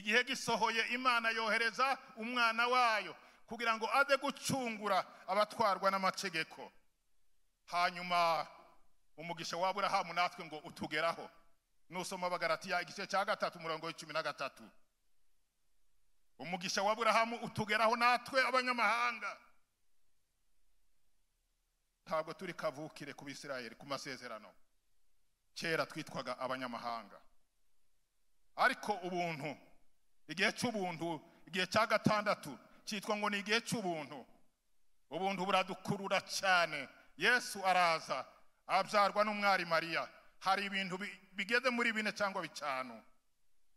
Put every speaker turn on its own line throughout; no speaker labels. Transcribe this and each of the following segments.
Igihe gisohoye Imana yohereza umwana wayo kugira ngo aze gucungura abatwarwa n'amategeko. Hanyuma umugisha wa Aburahamu natwe ngo utugeraho. Nusoma Abagalatiya igice cya 3 umurongo wa 13, umugisha wa Aburahamu utugeraho natwe abanyamahanga. Ntabwo turi kavukire ku Bisirayeli ku masezerano. Kera twitwaga abanyamahanga, ariko ubuntu, igihe cy'ubuntu, igihe cya gatandatu cyitwa ngo ni igihe cy'ubuntu. Ubuntu buradukurura cyane. Yesu araza abyarwa n'umwari Mariya. Hari ibintu bigeze muri 4 cyangwa 5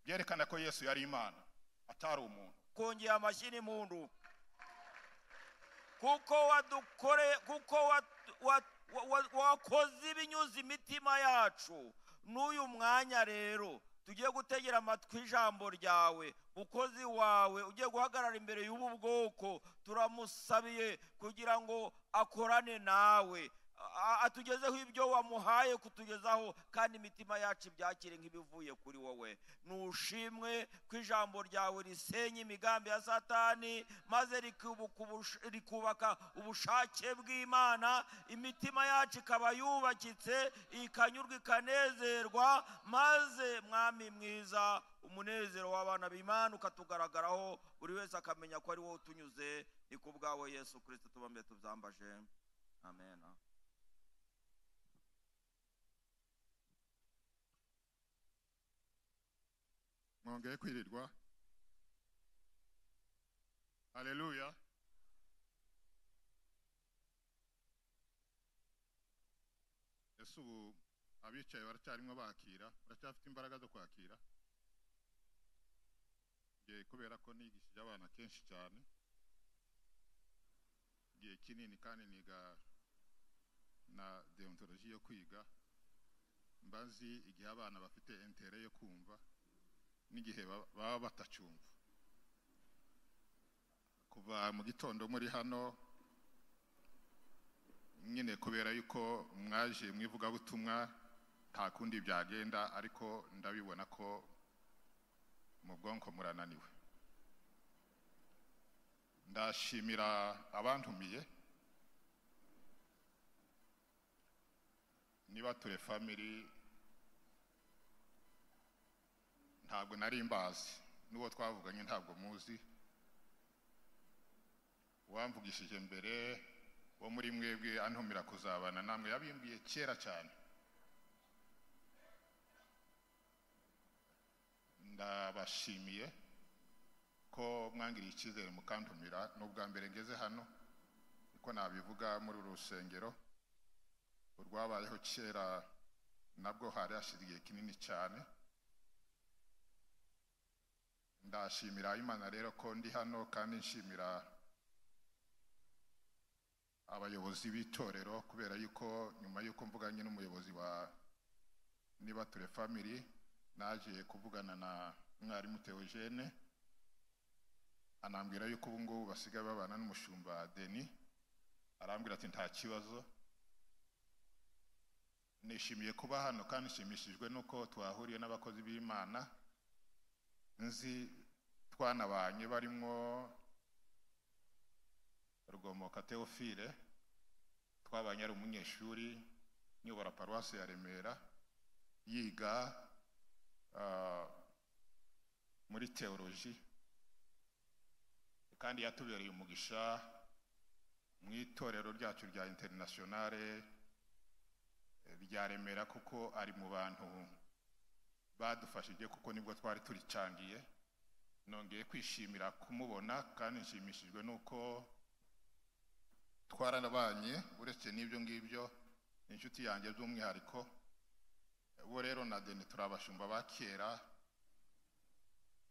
byerekana ko Yesu yari Imana atari umuntu.
Kongera amashyi n'impundu, kuko wadukore, kuko wakoze ibinyuze imitima yacu. N'uyu mwanya rero tugiye gutegera amatwi ijambo ryawe, mukozi wawe ugiye guhagarara imbere y'ubu bwoko, turamusabiye kugira ngo akorane nawe, atugezeho ibyo wamuhaye kutugezaho, kandi imitima yacu ibyakire nk'ibivuye kuri wowe. Nushimwe ko ijambo ryawe risenya imigambi ya Satani, maze rikubaka ubushake bw'Imana, imitima yacu ikaba yubakitse, ikanyurwa, ikanezerwa, maze Mwami mwiza umunezero w'abana b'Imana ukatugaragaraho, buri wese akamenya ko ari wowe utunyuze. Ni ku bwawe Yesu Kristo tubambe tubyambaje, amen.
Mwongeye kwirirwa. Haleluya. Ese ubu abicaye baracyarimo bakira, baracyafite imbaraga zo kwakira? Ngiye kubera ko nigishije abana kenshi cyane igihe kinini, kandi niga na deontologie yo kwiga, mbazi igihe abana bafite intere yo kumva n'igihe baba batacumva. Kuva mu gitondo muri hano nyine kubera yuko mwaje mwivugabutumwa nta kundi byagenda, ariko ndabibona ko mu bwonko murananiwe. Ndashimira abantumiye, niba ture family ntabwo nari mbazi, n'uwo twavuganye ntabwo muzi. Wamvugishije mbere wo muri mwebwe antumira kuzabana namwe yabimbwiye kera cyane. Ndabashimiye ko mwangiriye icyizere mukantumira. N'ubwa mbere ngeze hano, niko nabivuga, muri uru rusengero urwabayeho kera nabwo hari hashize igihe kinini cyane. Ndashimira Imana rero ko ndi hano, kandi nshimira abayobozi b'itorero, kubera yuko nyuma yuko mvuganye n'umuyobozi wa Nibature Family, naje kuvugana na mwarimu Theogene, anambwira yuko ubu ngubu basigaye babana n'umushumba Denis, arambwira ati nta kibazo. Nishimiye kuba hano kandi nshimishijwe nuko twahuriye n'abakozi b'Imana nzi twanabanye, barimo Rugomoka Theophile, twabanye ari umunyeshuri nyobora paruwasi ya Remera, yiga muri theology, kandi yatubereye umugisha mu itorero ryacu rya Internationale rya Remera, kuko ari mu bantu badufashije, kuko nibwo twari turicangiye. Nongeye kwishimira kumubona kandi nshimishijwe nuko twarabanye. Uretse n'ibyo ngibyo, inshuti yanjye by'umwihariko bo rero na Deni turabashumba ba kera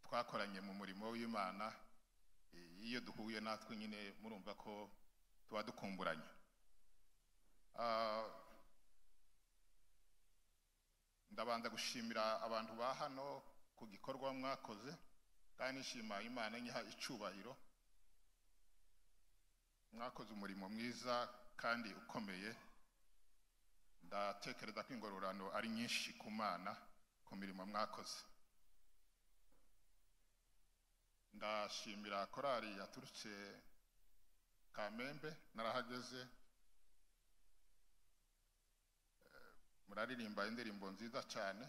twakoranye mu murimo w'Imana. Iyo duhuye natwe nyine murumva ko tuba dukumburanye. Ndabanza gushimira abantu ba hano ku gikorwa mwakoze, kandi nshima Imana nyiha icubahiro. Mwakoze umurimo mwiza kandi ukomeye. Ndatekereza ko ingororano ari nyinshi ku Mana ku mirimo mwakoze. Ndashimira korali yaturutse Kamembe, narahageze. Muraririmba indirimbo nziza cyane,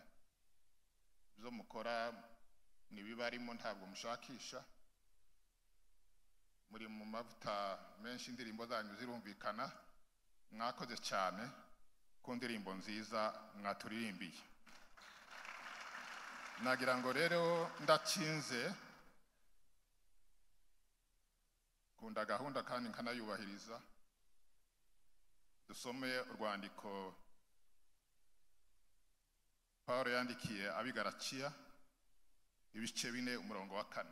ibyo mukora ntibibarimo, ntabwo mushakisha, muri mu mavuta menshi, indirimbo zanyu zirumvikana. Mwakoze cyane ku ndirimbo nziza mwaturirimbiye. Nagira ngo rero ndakinze, kunda gahunda kandi nkanayubahiriza. Dusome urwandiko Pawulo yandikiye ab'i Galatiya, ibice 4, umurongo wa 4.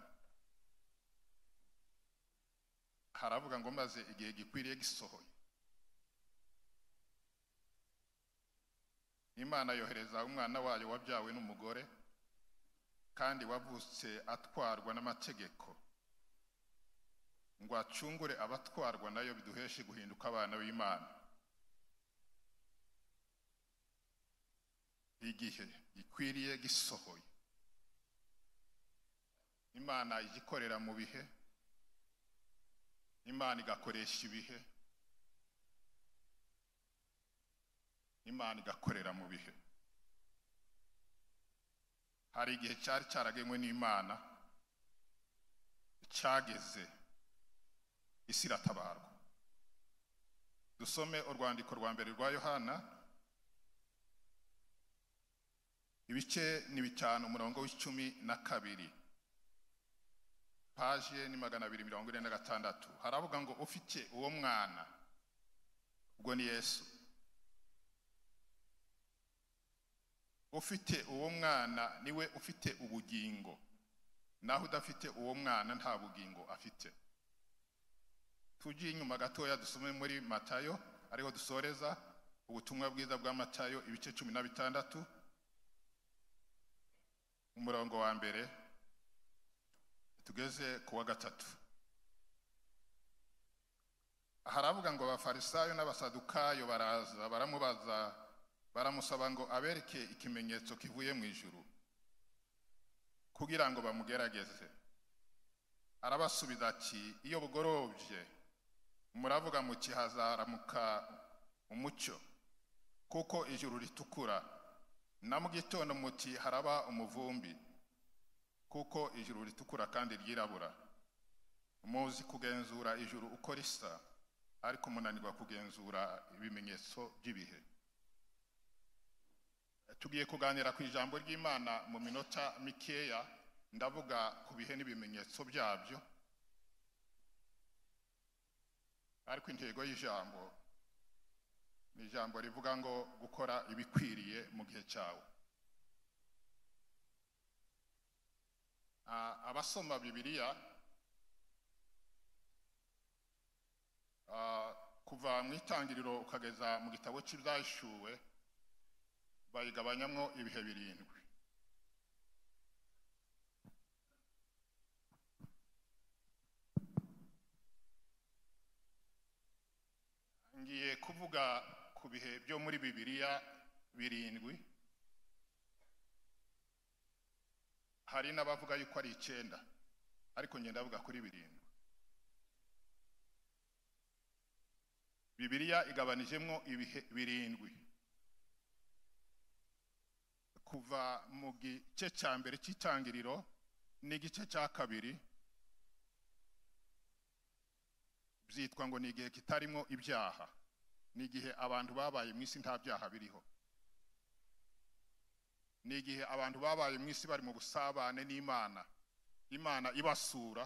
Haravuga ngo: "Maze igihe gikwiriye gisohoye, Imana yohereza umwana wayo wabyawe n'umugore, kandi wavutse atwarwa n'amategeko, ngo acungure abatwarwa nayo, biduheshe guhinduka abana b'Imana." Igihe gikwiriye gisohoye. Imana ijya ikorera mu bihe, Imana igakoresha ibihe, Imana igakorera mu bihe. Hari igihe cyari cyaragenwe n'Imana, cyageze, isi iratabarwa. Dusome urwandiko rwa mbere rwa Yohana, ibice ni 5, umurongo wa 12, paje ni 246. Haravuga ngo: "Ufite uwo mwana," ubwo ni Yesu, "ufite uwo mwana niwe ufite ubugingo, naho udafite uwo mwana nta bugingo afite." Tujye inyuma gatoya, dusome muri Matayo, ariho dusoreza. Ubutumwa bwiza bwa Matayo, ibice 16, umurongo wa 1 tugeze ku wa 3. Haravuga ngo: "Abafarisayo n'Abasadukayo baraza, baramubaza, baramusaba ngo abereke ikimenyetso kivuye mu ijuru, kugira ngo bamugerageze. Arabasubiza ati: 'Iyo bugorobye muravuga muti: hazaramuka umucyo, kuko ijuru ritukura; na mu gitondo muti: haraba umuvumbi, kuko ijuru ritukura kandi ryirabura. Muzi kugenzura ijuru uko risa, ariko munanirwa kugenzura ibimenyetso by'ibihe.'" Tugiye kuganira ku ijambo ry'Imana mu minota mikeya. Ndavuga ku bihe n'ibimenyetso byabyo, ariko intego y'ijambo ni ijambo rivuga ngo gukora ibikwiriye mu gihe cyawe. Abasoma Bibiliya, kuva mu Itangiriro ukageza mu gitabo cy'Ibyahishuwe, bayigabanyamwo ibihe 7. Ngiye kuvuga ku bihe byo muri Bibiliya 7. Hari n'abavuga yuko ari 9, ariko ngenda ndavuga kuri 7. Bibiliya igabanijemwo ibihe 7, kuva mu gice cya mbere cy'Itangiriro n'igice cya kabiri byitwa ngo ni igihe kitarimo ibyaha, ni igihe abantu babaye mu isi nta byaha biriho, ni igihe abantu babaye mu isi bari mu busabane n'Imana, Imana ibasura,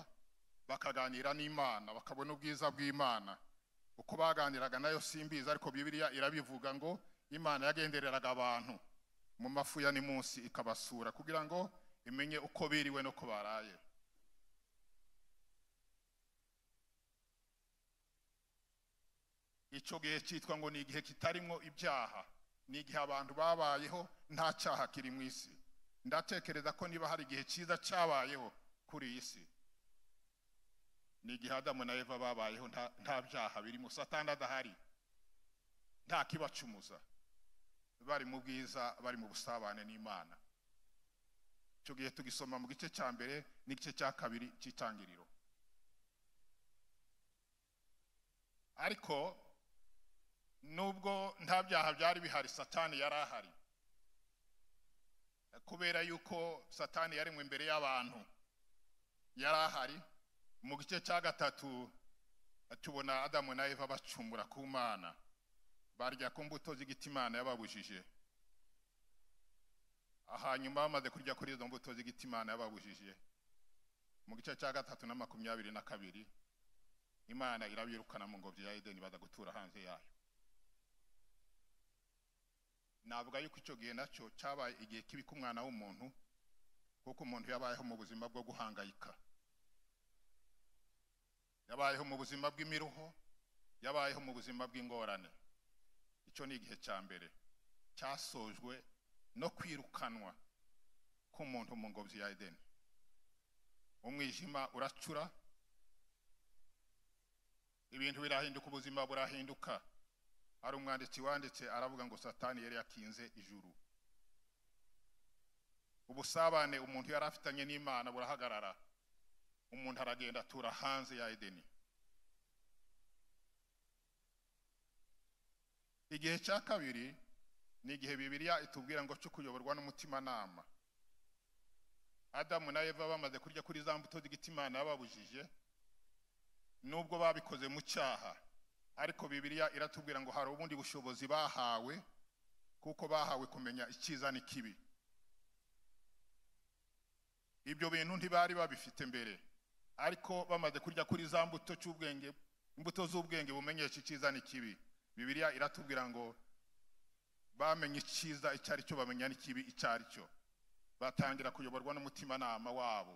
bakaganira n'Imana, bakabona ubwiza bw'Imana. Uko baganiraga nayo simbizi, ariko Bibiliya irabivuga ngo Imana yagendereraga abantu mu mafu ya nimunsi, ikabasura kugira ngo imenye uko biriwe no ko baraye. Icyo gihe cyitwa ngo ni igihe kitarimo ibyaha, ni igihe abantu babayeho nta cyaha kiri mu isi. Ndatekereza ko niba hari igihe cyiza cyabayeho kuri iyi si, ni igihe Adamu na Eva babayeho nta byaha birimo, Satani adahari, nta kibacumuza, bari mu bwiza, bari mu busabane n'Imana. Icyo gihe tugisoma mu gice cya mbere n'igice cya kabiri cy'Itangiriro. Ariko nubwo nta byaha byari bihari, Satani yari ahari, kubera yuko Satani yaremwe imbere y'abantu, yari ahari. Mu gice cya gatatu tubona Adamu na Eva bacumura ku Mana, barya ku mbuto z'igiti Imana yababujije. Hanyuma bamaze kurya kuri izo mbuto z'igiti Imana yababujije, mu gice cya 3:22 Imana irabirukana mu ngobyi ya Edeni, baza gutura hanze yayo. Navuga yuko icyo gihe nacyo cyabaye igihe kibi k'umwana w'umuntu, kuko umuntu yabayeho mu buzima bwo guhangayika, yabayeho mu buzima bw'imiruho, yabayeho mu buzima bw'ingorane. Icyo ni igihe cya mbere cyasojwe no kwirukanwa k'umuntu mu ngobyi ya Edeni. Umwijima uracura, ibintu birahinduka, ubuzima burahinduka. Hari umwanditsi wanditse aravuga ngo Satani yari yakinze ijuru. Ubusabane umuntu yari afitanye n'Imana burahagarara, umuntu aragenda atura hanze ya Edeni. Igihe cya kabiri ni igihe Bibiliya itubwira ngo cyo kuyoborwa n'umutimanama. Adamu na Eva bamaze kurya kuri za mbuto z'igiti Imana yababujije, nubwo babikoze mu cyaha, ariko Bibiliya iratubwira ngo hari ubundi bushobozi bahawe, kuko bahawe kumenya icyiza n'ikibi. Ibyo bintu ntibari babifite mbere, ariko bamaze kurya kuri za mbuto cy'ubwenge, imbuto z'ubwenge bumenyesha icyiza n'ikibi, Bibiliya iratubwira ngo bamenye icyiza icyo ari cyo, bamenya n'ikibi icyo ari cyo. Batangira kuyoborwa n'umutimanama wabo.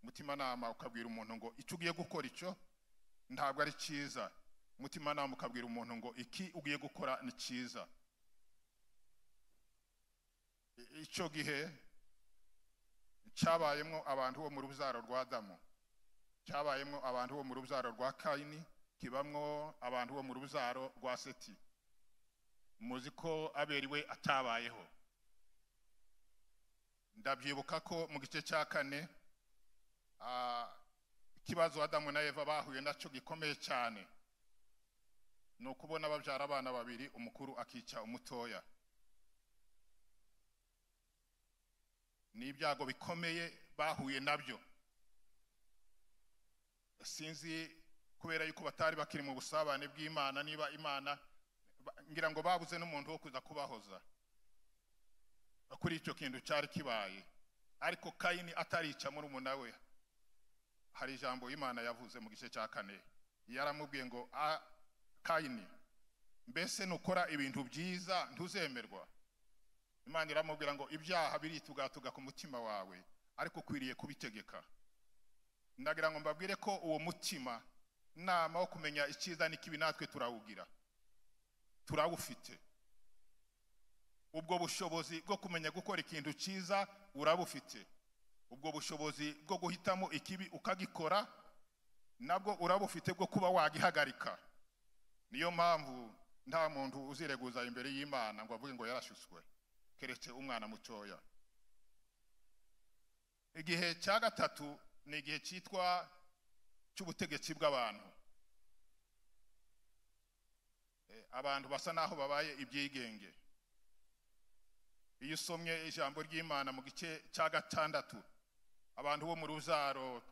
Umutimanama ukabwira umuntu ngo icyo ugiye gukora icyo ntabwo ari cyiza. Umutimanama ukabwira umuntu ngo iki ugiye gukora ni cyiza. Icyo gihe cyabayemo abantu bo mu rubyaro rwa Adamu, cyabayemo abantu bo mu rubyaro rwa Kayini, kibamwo abantu bo mu rubyaro rwa Seti. Muzi ko Abeli we atabayeho. Ndabyibuka ko mu gice cya 4 ikibazo Adamu na Eva bahuye nacyo gikomeye cyane ni ukubona babyara abana babiri, umukuru akica umutoya. Ni ibyago bikomeye bahuye nabyo. Sinzi kubera yuko batari bakiri mu busabane bw'Imana, niba Imana ngira ngo babuze n'umuntu wo kuza kubahoza kuri icyo kintu cyari kibaye. Ariko Kayini atarica murumuna we, hari ijambo Imana yavuze mu gice cya 4, yaramubwiye ngo Kayini, mbese nukora ibintu byiza ntuzemerwa? Imana iramubwira ngo ibyaha biritugatuga ku mutima wawe, ariko ukwiriye kubitegeka. Ndagira ngo mbabwire ko uwo mutima nama wo kumenya icyiza n'ikibi natwe turawugira, turawufite. Ubwo bushobozi bwo kumenya gukora ikintu cyiza urabufite, ubwo bushobozi bwo guhitamo ikibi ukagikora nabwo urabufite, bwo kuba wagihagarika. Niyo mpamvu nta muntu uzireguza imbere y'Imana ngo avuge ngo yarashutswe, keretse umwana mutoya. Igihe cya gatatu ni igihe cyitwa cy'ubutegetsi bw'abantu. Abantu basa naho babaye ibyigenge. Iyo usomye ijambo ry'Imana mu gice cya 6, abantu bo mu rubyaro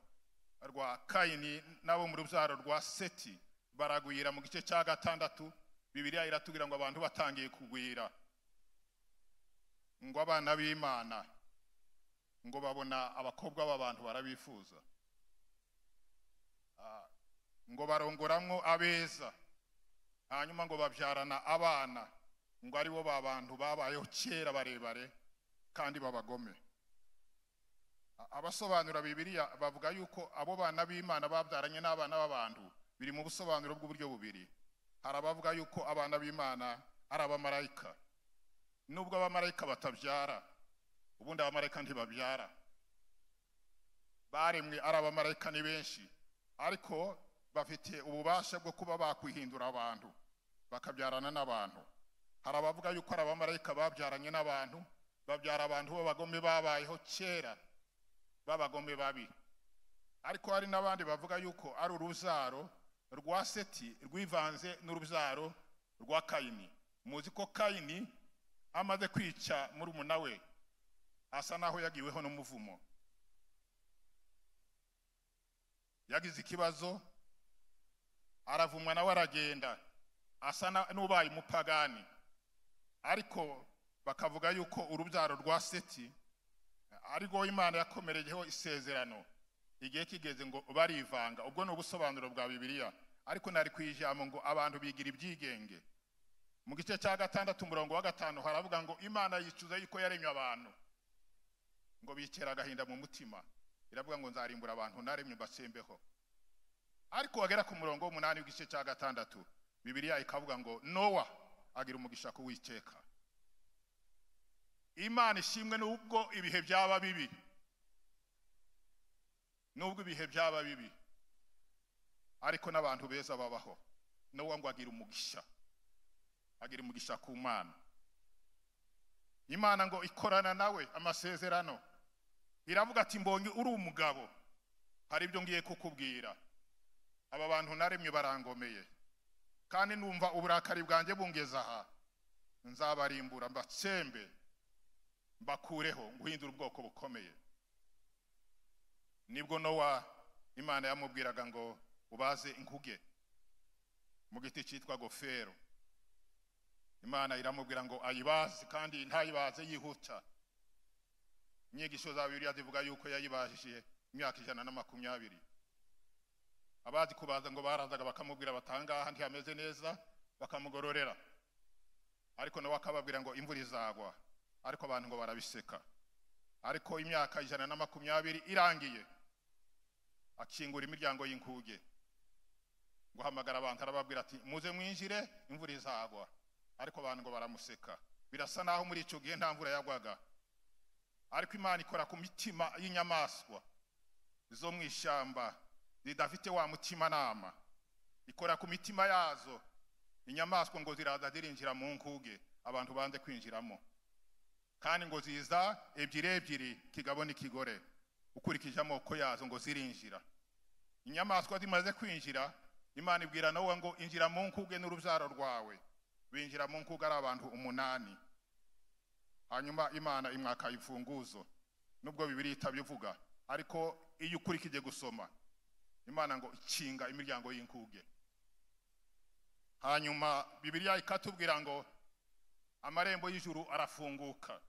rwa Kayini n'abo mu rubyaro rwa Seti baragwira. Mu gice cya 6 Bibiliya iratubwira ngo abantu batangiye kugwira, ngo abana b'Imana ngo babona abakobwa b'abantu barabifuza, ngo barongoramwo abeza, hanyuma ngo babyarana abana, ngo aribo babantu babayeho kera barebare kandi babagome. Abasobanura Bibiliya bavuga yuko abo bana b'Imana babyaranye n'abana b'abantu biri mu busobanuro bw'uburyo bubiri. Hari abavuga yuko abana b'Imana ari abamarayika, nubwo abamarayika batabyara, ubundi abamarayika ntibabyara, baremwe ari abamarayika ni benshi, ariko bafite ububasha bwo kuba bakwihindura abantu bakabyarana n'abantu. Hari abavuga yuko ari abamarayika babyaranye n'abantu, Babyara abantu b'abagome babayeho kera, b'abagome babi. Ariko hari n'abandi bavuga yuko ari urubyaro rwa Seti rwivanze n'urubyaro rwa Kayini. Muzi ko Kayini amaze kwica murumuna we asa naho yagiweho n'umuvumo, yagize ikibazo aravumwa nawe aragenda asa n'ubaye umupagani. Ariko bakavuga yuko urubyaro rwa Seti ariko Imana yakomerejeho isezerano igihe kigeze ngo barivanga. Ubwo ni ubusobanuro bwa Bibiliya, ariko nari kwijambo ngo abantu bigira ibyigenge. Mu gice cya 6 umurongo wa 5 haravuga ngo Imana yicuza yuko yaremye abantu ngo bikera agahinda mu mutima, iravuga ngo nzarimbura abantu naremye mbatsembeho. Ariko wagera ku murongo wa 8 w'igice cya 6 Bibiliya ikavuga ngo Nowa agira umugisha kuwiteka. Imana ishimwe nubwo ibihe byaba bibi, nubwo ibihe byaba bibi, ariko n'abantu beza babaho. Nowa ngo agira umugisha, agira umugisha ku Mana. Imana ngo ikorana nawe amasezerano, iravuga ati mbonye uri umugabo, hari ibyo ngiye kukubwira. Aba bantu naremye barangomeye, kandi numva uburakari bwanjye bungeza aha, nzabarimbura mbatsembe mbakureho nguhindura ubwoko bukomeye. Nibwo Nowa Imana yamubwiraga ngo ubaze inkuge mu giti cyitwa gofero. Imana iramubwira ngo ayibaze, kandi ntayibaze yihuta. Inyigisho za Bibiliya zivuga yuko yayibajije imyaka 120. Abazi kubaza ngo barazaga bakamubwira batangaha ntihameze neza, bakamugororera. Ariko nawe akababwira ngo imvura izagwa, ariko abantu ngo barabiseka. Ariko imyaka 120 irangiye, akingura imiryango y'inkuge ngo hamagara abantu arababwira ati muze mwinjire imvura izagwa. Ariko abantu ngo baramuseka. Birasa naho muri icyo gihe nta mvura yagwaga. Ariko Imana ikora ku mitima y'inyamaswa zo mu ishyamba zidafite wa mutima nama, ikora ku mitima yazo. Inyamaswa ngo ziraza zirinjira mu nkuge, abantu banze kwinjiramo, kandi ngo ziza ebyiri ebyiri, kigabo n'ikigore, ukurikije amoko yazo ngo zirinjira. Inyamaswa zimaze kwinjira, Imana ibwira Nowa ngo injira mu nkuge n'urubyaro rwawe. Binjira mu nkuge ari abantu 8. Hanyuma Imana imwaka imfunguzo, nubwo Bibiliya itabivuga, ariko iyo ukurikije gusoma, Imana ngo ikinga imiryango y'inkuge. Hanyuma Bibiliya ikatubwira ngo amarembo y'ijuru arafunguka,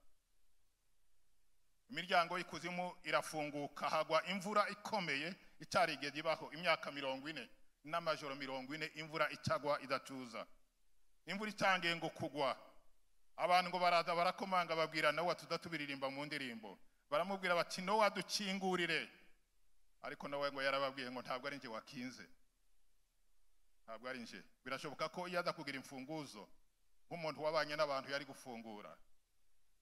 imiryango y'ikuzimu irafunguka, hagwa imvura ikomeye itarigeze ibaho imyaka 40 n'amajoro 40, imvura itagwa idatuza. Imvura itangiye ngo kugwa, abantu ngo baraza barakomanga babwira Nowa, tudatubiririmba mu ndirimbo, baramubwira bati Nowa dukingurire. Ariko Nowa ngo yarababwiye ngo ntabwo ari nje wakinze, ntabwo ari nje. Birashoboka ko iyo aza kugira imfunguzo nk'umuntu wabanye n'abantu yari gufungura,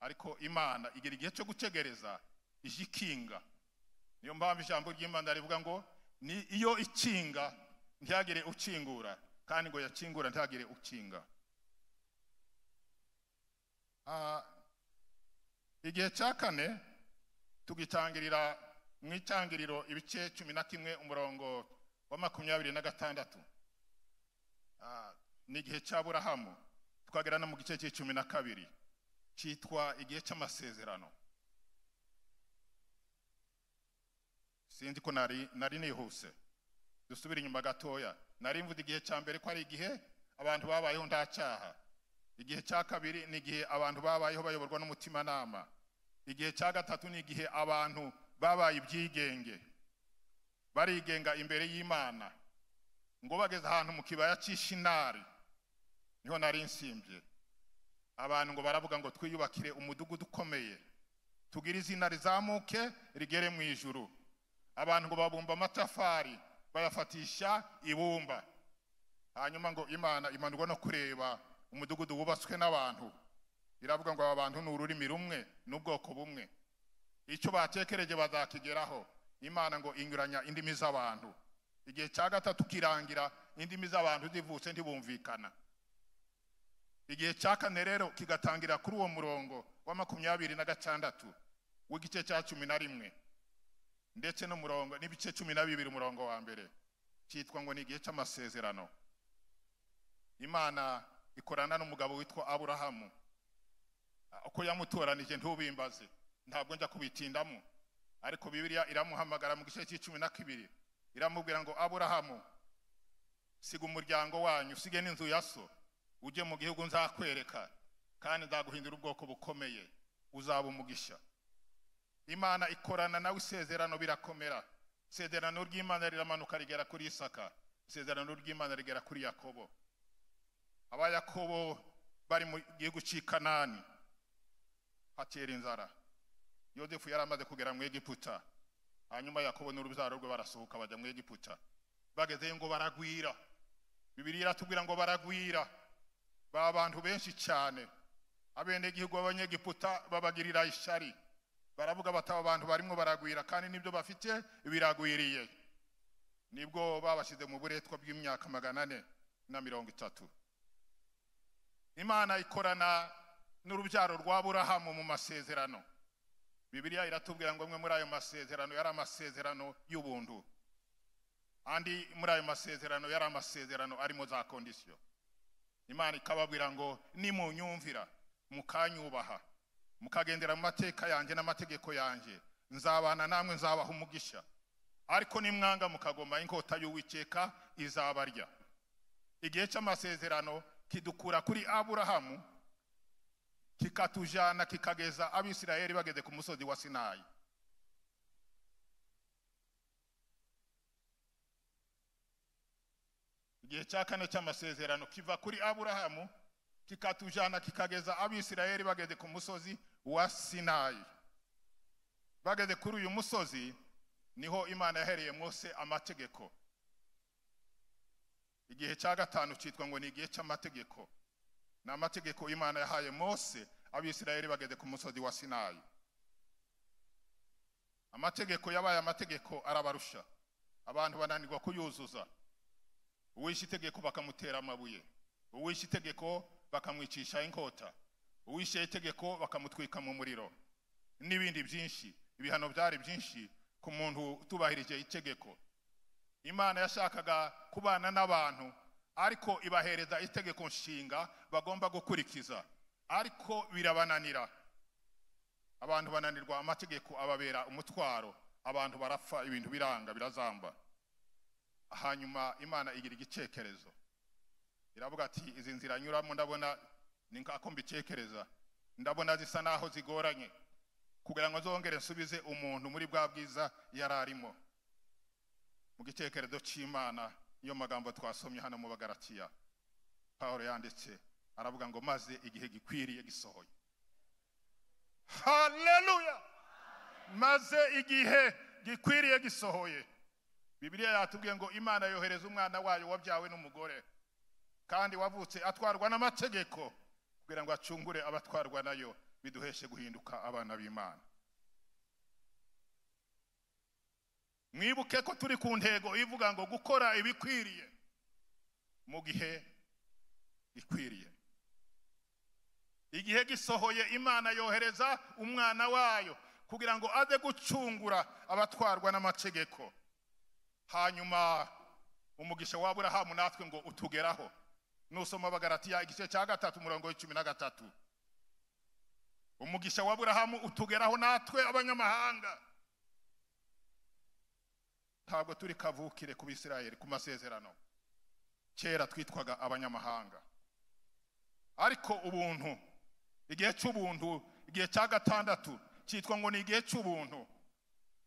ariko Imana igira igihe cyo gutegereza ije ikinga. Niyo mpamvu ijambo ry'Imana rivuga ngo ni iyo ikinga ntihagire ukingura, kandi ngo yakingura ntihagire ukinga. Igihe cya 4 tugitangirira mu itangiriro ibice 11 umurongo wa 26. Ni igihe cya Aburahamu. Twagera no mu gice cya 12 cyitwa igihe cy'amasezerano. Sinzi ko nari nihuse, dusubire inyuma gatoya. Nari mvuze igihe cya mbere ko ari igihe abantu babayeho nta cyaha. Igihe cya 2 ni igihe abantu babayeho bayoborwa n'umutimanama. Igihe cya 3 ni igihe abantu babaye ibyigenge, barigenga imbere y'Imana. Ngo bageze ahantu mu kibaya cy'Ishinari, niho nari nsimbye, abantu ngo baravuga ngo twiyubakire umudugudu ukomeye, tugire izina rizamuke rigere mu ijuru. Abantu ngo babumba amatafari bayafatisha ibumba. Hanyuma ngo Imana imanurwa no kureba umudugudu wubatswe n'abantu, iravuga ngo aba bantu ni ururimi rumwe n'ubwoko bumwe, icyo batekereje bazakigeraho. Imana ngo inyuranya indimi z'abantu. Igihe cya 3 kirangira indimi z'abantu zivutse ntibumvikana. Igihe cya 4 rero kigatangira kuri uwo murongo wa 26 w'igice cya 11 ndetse n'umurongo n'ibice 12 umurongo wa mbere, cyitwa ngo ni igihe cy'amasezerano. Imana ikorana n'umugabo witwa Aburahamu. Uko yamutoranije ntubimbaze, ntabwo njya kubitindamo, ariko Bibiliya iramuhamagara mu gice cya 12 iramubwira ngo Aburahamu, siga umuryango wanyu, usige n'inzu ya so, ujye mu gihugu nzakwereka, kandi nzaguhindura ubwoko bukomeye, uzaba umugisha. Imana ikorana nawe isezerano, birakomera. Isezerano ry'Imana riramanuka rigera kuri Isaka, isezerano ry'Imana rigera kuri Yakobo. Aba Yakobo bari mu gihugu cy'i Kanani, hatera inzara. Yosefu yari amaze kugera mu Egiputa, hanyuma Yakobo n'urubyaro rwe barasohoka bajya mu Egiputa. Bagezeyo ngo baragwira. Bibiliya iratubwira ngo baragwira, ba bantu benshi cyane. Abenegihugu b'Abanyegiputa babagirira ishyari, baravuga bati aba bantu barimo baragwira kandi nibyo bafite biragwiriye. Nibwo babashyize mu buretwa bw'imyaka 430. Imana ikorana n'urubyaro rwa Aburahamu mu masezerano. Bibiliya iratubwira ngo amwe muri ayo masezerano yari amasezerano y'ubuntu, andi muri ayo masezerano yari amasezerano arimo za condition. Imana ikababwira ngo nimunyumvira, mukanyubaha, mukagendera mu mateka yanjye n'amategeko yanjye, nzabana namwe, nzabaha umugisha. Ariko nimwanga mukagoma, inkota y'Uwiteka izabarya. Igihe cy'amasezerano kidukura kuri Aburahamu kikatujana kikageza Abisirayeli bageze ku musozi wa Sinayi. Igihe cya kane cy'amasezerano kiva kuri Aburahamu kikatujana kikageza Abisirayeli bageze ku musozi wa Sinayi. Bageze kuri uyu musozi niho Imana yahereye Mose amategeko. Igihe cya gatanu cyitwa ngo ni igihe cy'amategeko. Ni amategeko Imana yahaye Mose Abisirayeli bageze ku musozi wa Sinayi. Amategeko yabaye amategeko arabarusha, abantu bananirwa kuyuzuza. Uwishe itegeko bakamutera amabuye, uwishe itegeko bakamwicisha inkota, uwishe itegeko bakamutwika mu muriro, n'ibindi byinshi. Ibihano byari byinshi ku muntu utubahirije itegeko. Imana yashakaga kubana n'abantu, ariko ibahereza itegeko nshinga bagomba gukurikiza, ariko birabananira. Abantu bananirwa amategeko, ababera umutwaro, abantu barapfa, ibintu biranga, birazamba. Hanyuma Imana igira igitekerezo, iravuga ati izi nzira nyuramo ndabona ni nkako mbitekereza, ndabona zisa naho zigoranye, kugira ngo nzongere nsubize umuntu muri bwa bwiza yari arimo. Mu gitekerezo cy'Imana, iyo magambo twasomye hano mu Bagalatiya, Pawulo yanditse aravuga ngo maze igihe gikwiriye gisohoye. Haleluya! Maze igihe gikwiriye gisohoye. Bibiliya yatubwiye ngo Imana yohereza umwana wayo wabyawe n'umugore, kandi wavutse atwarwa n'amategeko, kugira ngo acungure abatwarwa nayo, biduheshe guhinduka abana b'Imana. Mwibuke ko turi ku ntego ivuga ngo gukora ibikwiriye mu gihe gikwiriye. Igihe gisohoye, Imana yohereza umwana wayo kugira ngo aze gucungura abatwarwa n'amategeko. Hanyuma umugisha wa Aburahamu natwe ngo utugeraho. Nusoma Abagalatiya igice cya 3 umurongo wa 13, umugisha wa Aburahamu utugeraho natwe abanyamahanga. Ntabwo turi kavukire ku Bisirayeli ku masezerano. Kera twitwaga abanyamahanga, ariko ubuntu, igihe cy'ubuntu, igihe cya gatandatu cyitwa ngo ni igihe cy'ubuntu.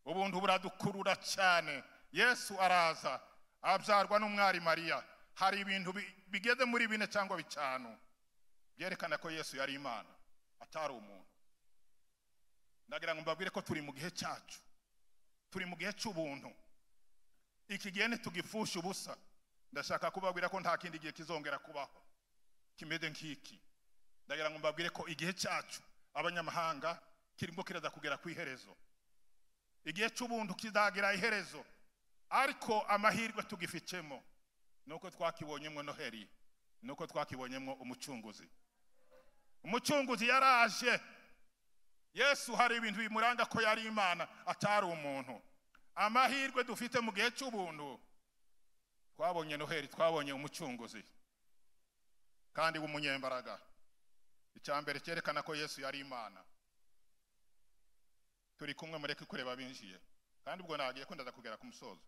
Ubuntu buradukurura cyane. Yesu araza abyarwa n'umwari Mariya. Hari ibintu bigeze muri 4 cyangwa 5 byerekana ko Yesu yari Imana, atari umuntu. Ndagira ngo mbabwire ko turi mu gihe cyacu, turi mu gihe cy'ubuntu. Iki gihe ntitugipfusha ubusa. Ndashaka kubabwira ko nta kindi gihe kizongera kubaho kimeze nk'iki. Ndagira ngo mbabwire ko igihe cyacu abanyamahanga kirimo kiraza kugera ku iherezo. Igihe cy'ubuntu kizagira iherezo, ariko amahirwe tugifitemo nuko twakibonyemo Noheli, nuko twakibonyemo umucunguzi. Umucunguzi yaraje. Yesu hari ibintu bimuranga ko yari Imana atari umuntu. Amahirwe dufite mu gihe cy'ubuntu, twabonye Noheli, twabonye umucunguzi kandi w'umunyembaraga. Icya mbere cyerekana ko Yesu yari Imana, turi kumwe, mureke kureba binjiye, kandi ubwo nagiye ko ndaza kugera ku musozo.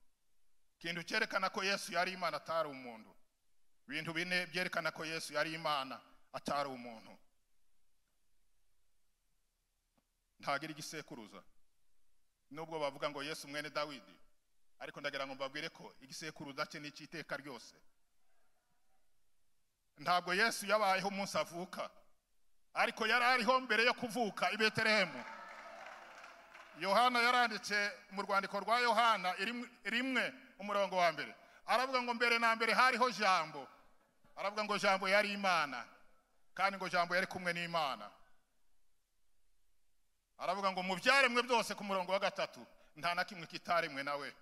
Ikintu cyerekana ko Yesu yari Imana atari umuntu, ibintu bine byerekana ko Yesu yari Imana atari umuntu. Ntagira igisekuruza. Nubwo bavuga ngo Yesu mwene Dawidi, ariko ndagira ngo mbabwire ko igisekuruza cye ni icy'iteka ryose. Ntabwo Yesu yabayeho umunsi avuka, ariko yari ariho mbere yo kuvuka i Betelehemu. Yohana yaranditse mu rwandiko rwa Yohana 1 umurongo wa 1, aravuga ngo mbere na mbere hariho Jambo, aravuga ngo Jambo yari Imana, kandi ngo Jambo yari kumwe n'Imana. Aravuga ngo mu byaremwe byose ku murongo wa 3 nta na kimwe kitaremwe nawe.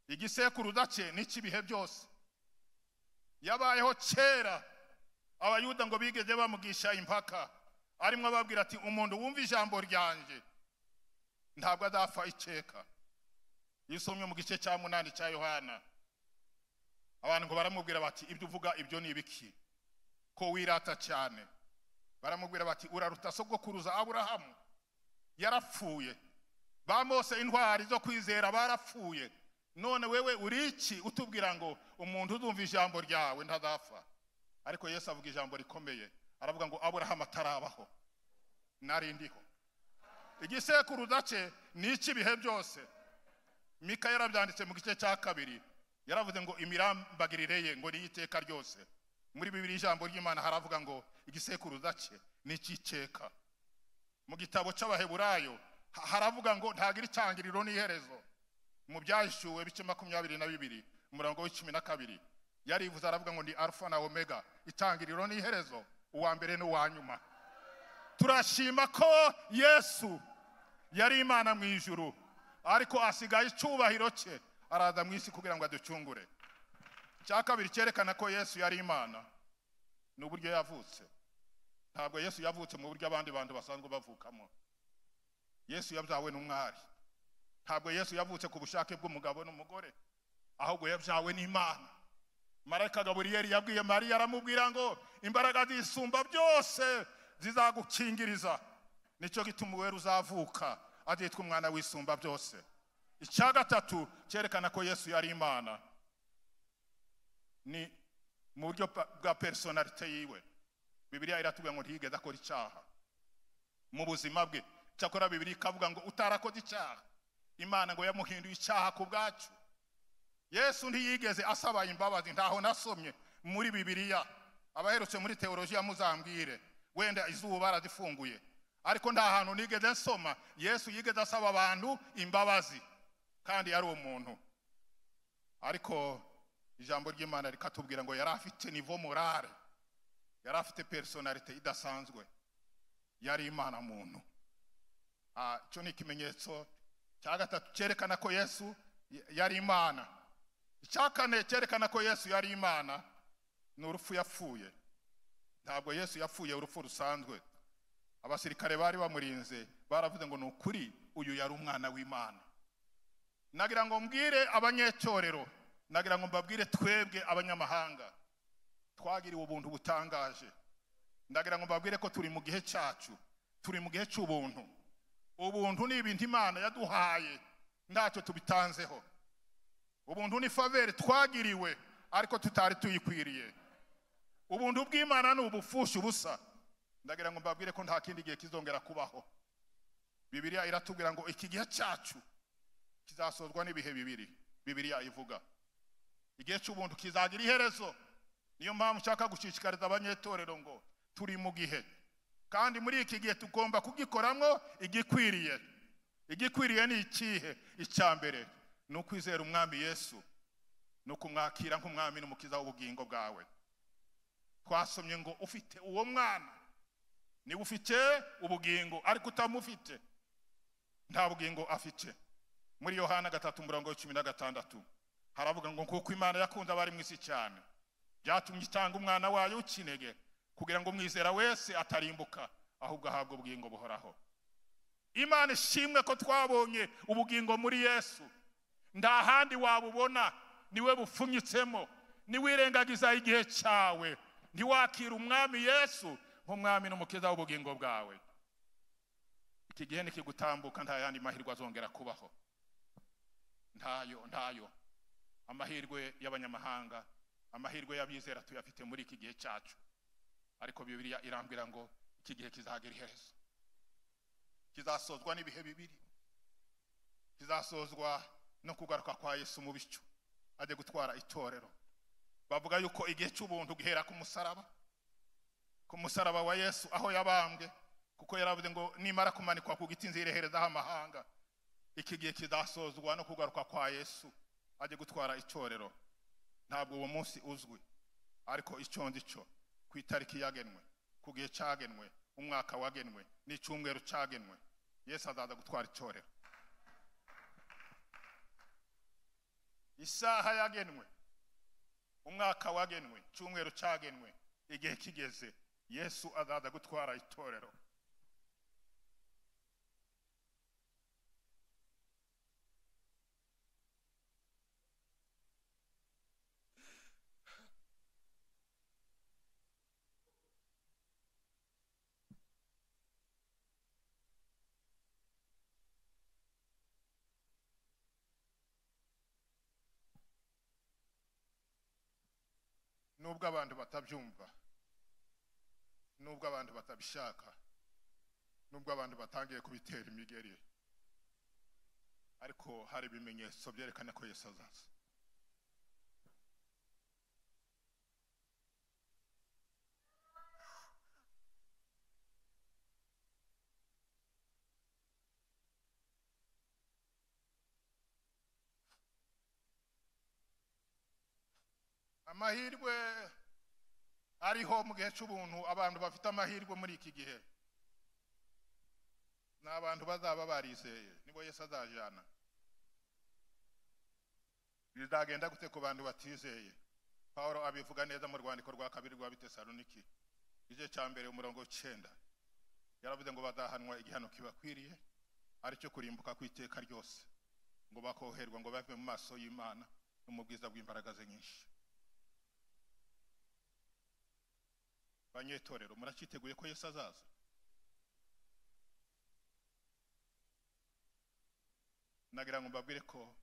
Igisekuruza cye ni cy'ibihe byose. Yabayeho kera. Abayuda ngo bigeze bamugisha impaka, arimo ababwira ati umuntu wumva ijambo ryanjye ntabwo azapfa iceka. Yisomye mu gice cya 8 cya Yohana, abantu ngo baramubwira bati ibyo uvuga ibyo ni ibiki ko wirata cyane? Baramubwira bati uraruta sogokuruza Aburahamu, yarapfuye, ba Mose intwari zo kwizera barapfuye, none wewe uri iki utubwira ngo umuntu uzumva ijambo ryawe ntazapfa? Ariko Yesu avuga ijambo rikomeye, aravuga ngo Aburahamu atarabaho nari ndiho. Igisekuruza cye ni icy'ibihe byose. Mika yarabyanditse mu gice cya 2, yaravuze ngo imirambagirire ye ngo ni iteka ryose. Muri Bibiliya ijambo ry'Imana haravuga ngo igisekuruza cye ni icy'iteka. Mu gitabo cy'Abaheburayo haravuga ngo ntagira itangiriro n'iherezo. Mu byahishuwe bice 22 umurongo wa 12 yarivuze aravuga ngo ndi Alfa na Omega, itangiriro n'iherezo, uwa mbere n'uwa nyuma. Turashima ko Yesu yari Imana mu ijuru, ariko asigaye icyubahiro cye araza mu isi kugira ngo aducungure. Icya kabiri cyerekana ko Yesu yari Imana ni uburyo yavutse. Ntabwo Yesu yavutse mu buryo abandi bantu basanzwe bavukamo. Yesu yabyawe n'umwari. Ntabwo Yesu yavutse ku bushake bw'umugabo n'umugore, ahubwo yabyawe n'Imana. Marayika Gaburiyeli yabwiye Mariya aramubwira ngo imbaraga zisumba byose zizagukingiriza, nicyo gituma uwera uzavuka azitwa umwana w'isumba byose. Icya gatatu cyerekana ko Yesu yari Imana ni mu buryo bwa personalite yiwe. Bibiliya iratubwira ngo ntiyigeze akora icyaha mu buzima bwe. Cyakora Bibiliya ikavuga ngo utarakoze icyaha, Imana ngo yamuhinduye icyaha ku bwacu. Yesu ntiyigeze asaba imbabazi, ntaho nasomye muri Bibiliya. Abaherutse muri teologiya muzambwire, wenda izuba barazifunguye, ariko nta hantu nigeze nsoma Yesu yigeze asaba abantu imbabazi, kandi yari umuntu. Ariko ijambo ry'Imana rikatubwira ngo yari afite niveau morale, yari afite personalite idasanzwe, yari Imana muntu. Cyo ni ikimenyetso cya gatatu cyerekana ko Yesu yari Imana. Icya kane cyerekana ko Yesu yari Imana ni urupfu yapfuye. Ntabwo Yesu yapfuye urupfu rusanzwe. Abasirikare bari bamurinze baravuze ngo ni ukuri uyu yari umwana w'Imana. Nagira ngo mbwire abanyetorero, nagira ngo mbabwire twebwe abanyamahanga twagiriwe ubuntu butangaje. Ndagira ngo mbabwire ko turi mu gihe cyacu, turi mu gihe cy'ubuntu. Ubuntu ni ibintu Imana yaduhaye ntacyo tubitanzeho. Ubuntu ni faveur twagiriwe ariko tutari tuyikwiriye. Ubuntu bw'Imana ni ubufusha ubusa. Ndagira ngo mbabwire ko nta kindi gihe kizongera kubaho. Bibiliya iratubwira ngo iki gihe cyacu kizasozwa n'ibihe bibiri. Bibiliya ivuga igihe cy'ubuntu kizagira iherezo. Niyo mpamvu nshaka gushishikariza abanyetorero ngo turi mu gihe, kandi muri iki gihe tugomba kugikoramo igikwiriye. Igikwiriye ni ikihe? Icya mbere ni ukwizera umwami Yesu, ni ukumwakira nk'umwami n'umukiza w'ubugingo bwawe. Twasomye ngo ufite uwo mwana niba ufite ubugingo, ariko utamufite nta bugingo afite. Muri Yohana 3:16 haravuga ngo kuko Imana yakunze abari mu isi cyane, byatumye itanga umwana wayo w'ikinege kugira ngo umwizera wese atarimbuka ahubwo ahabwe ubugingo buhoraho. Imana ishimwe ko twabonye ubugingo muri Yesu. Nta handi wabubona, niwe bupfunyitsemo. Niwirengagiza igihe cyawe, ntiwakira umwami Yesu nk'umwami n'umukiza w'ubugingo bwawe, iki gihe nikigutambuka nta yandi mahirwe azongera kubaho. Ntayo, ntayo. Amahirwe y'abanyamahanga, amahirwe y'abizera tuyafite muri iki gihe cyacu. Ariko Bibiliya irambwira ngo iki gihe kizagera iherezo, kizasozwa n'ibihe bibiri. Kizasozwa no kugaruka kwa Yesu mu bicu ajye gutwara itorero. Bavuga yuko igihe cy'ubuntu gihera ku musaraba, ku musaraba wa Yesu aho yabambwe, kuko yaravuze ngo nimara kumanikwa ku giti nzireherezaho amahanga. Iki gihe kizasozwa no kugaruka kwa Yesu ajye gutwara itorero. Ntabwo uwo munsi uzwi, ariko icyo nzi cyo, ku itariki yagenwe, ku gihe cyagenwe, umwaka wagenwe n'icyumweru cyagenwe, Yesu azaza gutwara itorero. Isaha yagenwe, umwaka wagenwe, icyumweru cyagenwe, igihe kigeze, Yesu azaza gutwara itorero. Nubwo abantu batabyumva, nubwo abantu batabishaka, nubwo abantu batangiye kubitera imigeri, ariko hari ibimenyetso byerekana ko Yesu azaza. Amahirwe ariho mu gihe cy'ubuntu, abantu bafite amahirwe muri iki gihe ni abantu bazaba barizeye, nibo Yesu azajana. Bizagenda gute ku bantu batizeye? Paulo abivuga neza mu rwandiko rwa kabiri rwa Bitesaloniki, igice cya mbere umurongo 9. Yaravuze ngo bazahanwa igihano kibakwiriye, aricyo kurimbuka kw'iteka ryose, ngo bakoherwa ngo bave mu maso y'Imana no mu bwiza bw'imbaraga ze nyinshi. Banyetorero, muracyiteguye ko Yesu azaza? Nagira ngo mbabwire ko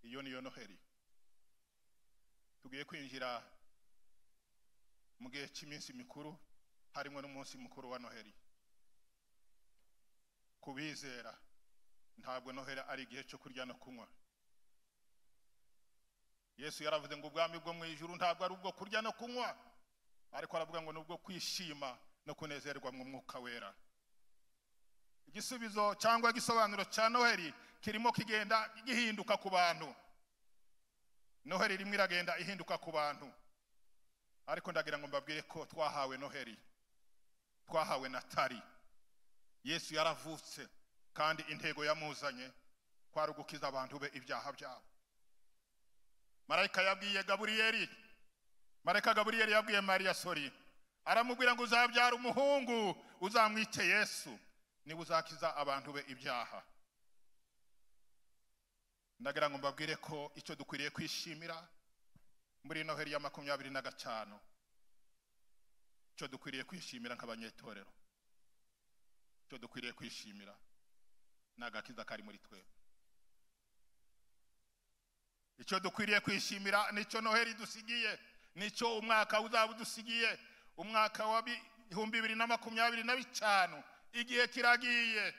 iyo niyo Noheli. Tugiye kwinjira mu gihe cy'iminsi mikuru, harimo n'umunsi mukuru wa Noheli. Kubizera, ntabwo Noheli ari igihe cyo kurya no kunywa. Yesu yaravuze ngo ubwami bwo mu ijuru ntabwo ari ubwo kurya no kunywa, ariko aravuga ngo nubwo kwishima no kunezerwa mu mwuka wera. Igisubizo cyangwa igisobanuro cya Noheli kirimo kigenda gihinduka ku bantu. Noheli rimwe iragenda ihinduka ku bantu, ariko ndagira ngo mbabwire ko twahawe Noheli, twahawe Natali. Yesu yaravutse, kandi intego yamuzanye kwari ugukiza abantu be ibyaha byabo. Marayika yabwiye Gaburiyeli, Marayika Gaburiyeli yabwiye Mariya sori, aramubwira ngo uzabyara umuhungu uzamwite Yesu, niwe uzakiza abantu be ibyaha. Ndagira ngo mbabwire ko icyo dukwiriye kwishimira muri Noheli ya 25, icyo dukwiriye kwishimira nk'abanyetorero, icyo dukwiriye kwishimira ni agakiza kari muri twebwe. Icyo dukwiriye kwishimira nicyo Noheli dusigiye, nicyo umwaka uzaba udusigiye, umwaka wa 2025. Igihe kiragiye,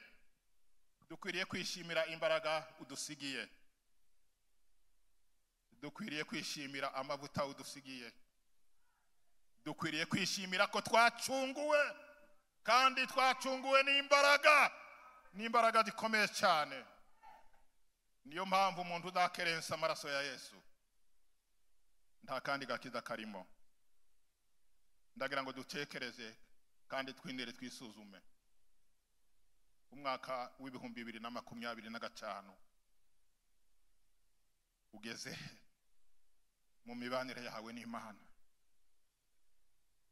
dukwiriye kwishimira imbaraga udusigiye, dukwiriye kwishimira amavuta udusigiye, dukwiriye kwishimira ko twacunguwe, kandi twacunguwe n'imbaraga, n'imbaraga zikomeye cyane. Niyo mpamvu umuntu udakerensa amaraso ya Yesu nta kandi gakiza karimo. Ndagira ngo dutekereze kandi twinire twisuzume. Umwaka w'2025 ugeze mu mibanire yawe n'Imana?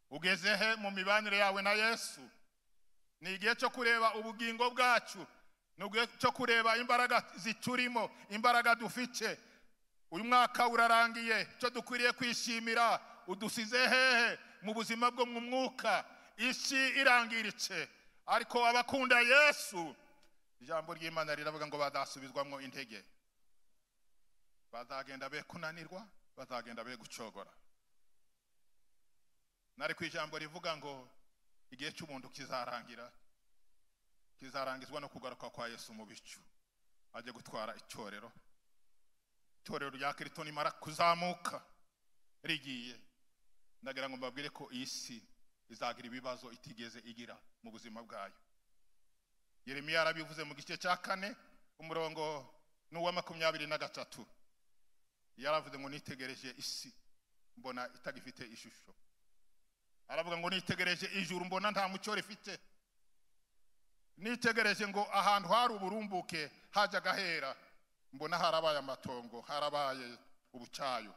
Ugeze he mu mibanire yawe na Yesu? Ni igihe cyo kureba ubugingo bwacu. Ni igihe cyo kureba imbaraga ziturimo, imbaraga dufite. Uyu mwaka urarangiye, icyo dukwiriye kwishimira, udusize hehe mu buzima bwo mu mwuka? Isi irangiritse, ariko abakunda Yesu, ijambo ry'Imana riravuga ngo badasubizwamo intege, bazagenda be kunanirwa, bazagenda be gucogora. Nari ku ijambo rivuga ngo igihe cy'ubuntu kizarangira, kizarangizwa no kugaruka kwa Yesu mu bicu, ajye gutwara itorero. Itorero rya Kristo nimara kuzamuka rigiye, ndagira ngo mbabwire ko iyi si izagira ibibazo itigeze igira mu buzima bwayo. Yeremiya yarabivuze mu gice cya 4 umurongo n'uwa 23. Yaravuze ngo nitegereje isi mbona itagifite ishusho. Aravuga ngo nitegereje ijuru mbona nta mucyo rifite. Nitegereje ngo ahantu hari uburumbuke hajya gahera, mbona harabaye amatongo, harabaye ubucayo.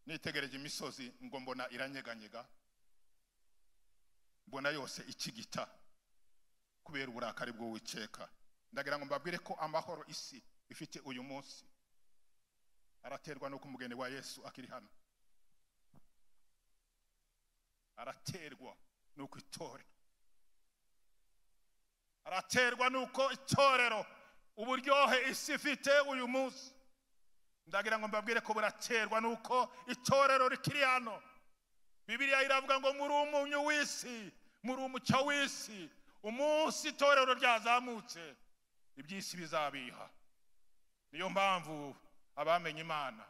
Nitegereje imisozi ngo mbona iranyeganyega, mbona yose ikigita kubera uburakari bw'Uwiteka. Ndagira ngo mbabwire ko amahoro isi ifite uyu munsi araterwa nuko umugeni wa Yesu akiri hano, araterwa nuko itorero, araterwa nuko itorero uburyohe isi ifite uyu munsi. Ndagira ngo mbabwire ko buraterwa nuko itorero rikiri hano. Bibiliya iravuga ngo muri umunyu w'isi, muri umucyo w'isi. Umunsi itorero ryazamutse, iby'isi bizabiha. Niyo mpamvu abamenye Imana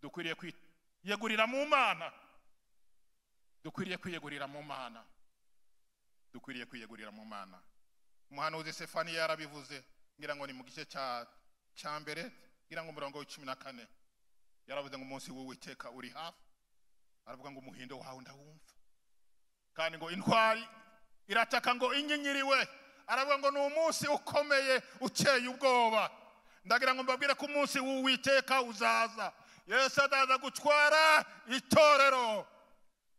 dukwiriye kwiyegurira mu Mana, dukwiriye kwiyegurira mu Mana, dukwiriye kwiyegurira mu Mana. Umuhanuzi Sefaniya yarabivuze, ngira ngo ni mu gice cya mbere, ngira ngo umurongo wa 14. Yaravuze ngo umunsi w'Uwiteka uri hafi. Aravuga ngo umuhindo wawe ndawumva, kandi ngo intwari irataka ngo inyinyiriwe. Aravuga ngo ni umunsi ukomeye ukeye ubwoba. Ndagira ngo mbabwire ko umunsi w'Uwiteka uzaza. Yesu azaza gutwara itorero.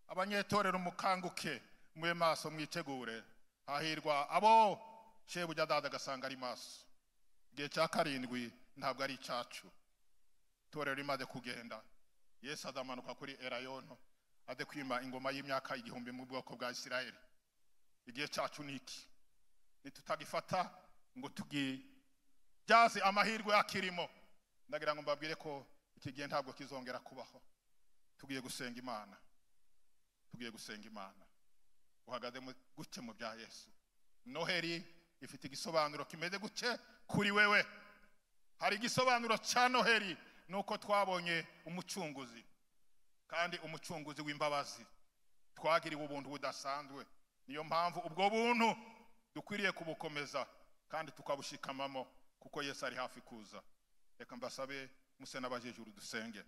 Abanyetorero mukanguke, mube maso, mwitegure. Hahirwa abo shebuja azaza agasanga ari maso. Igihe cya 7 ntabwo ari icyacu. Itorero rimaze kugenda, Yesu azamanuka kuri Elayono aze kwima ingoma y'imyaka 1000 mu bwoko bwa Isirayeli. Igihe cyacu niki, nitutagifata ngo tugibyaze amahirwe akirimo. Ndagira ngo mbabwire ko iki gihe ntabwo kizongera kubaho. Tugiye gusenga Imana, tugiye gusenga Imana. Uhagaze gute mu bya Yesu? Noheri ifite igisobanuro kimeze gute kuri wewe? Hari igisobanuro cya Noheri nuko twabonye umucunguzi, kandi umucunguzi w'imbabazi. Twagiriwe ubuntu budasanzwe. Niyo mpamvu ubwo buntu dukwiriye kubukomeza kandi tukabushikamamo, kuko Yesu ari hafi kuza. Reka mbasabe muse n'abajejuru dusenge.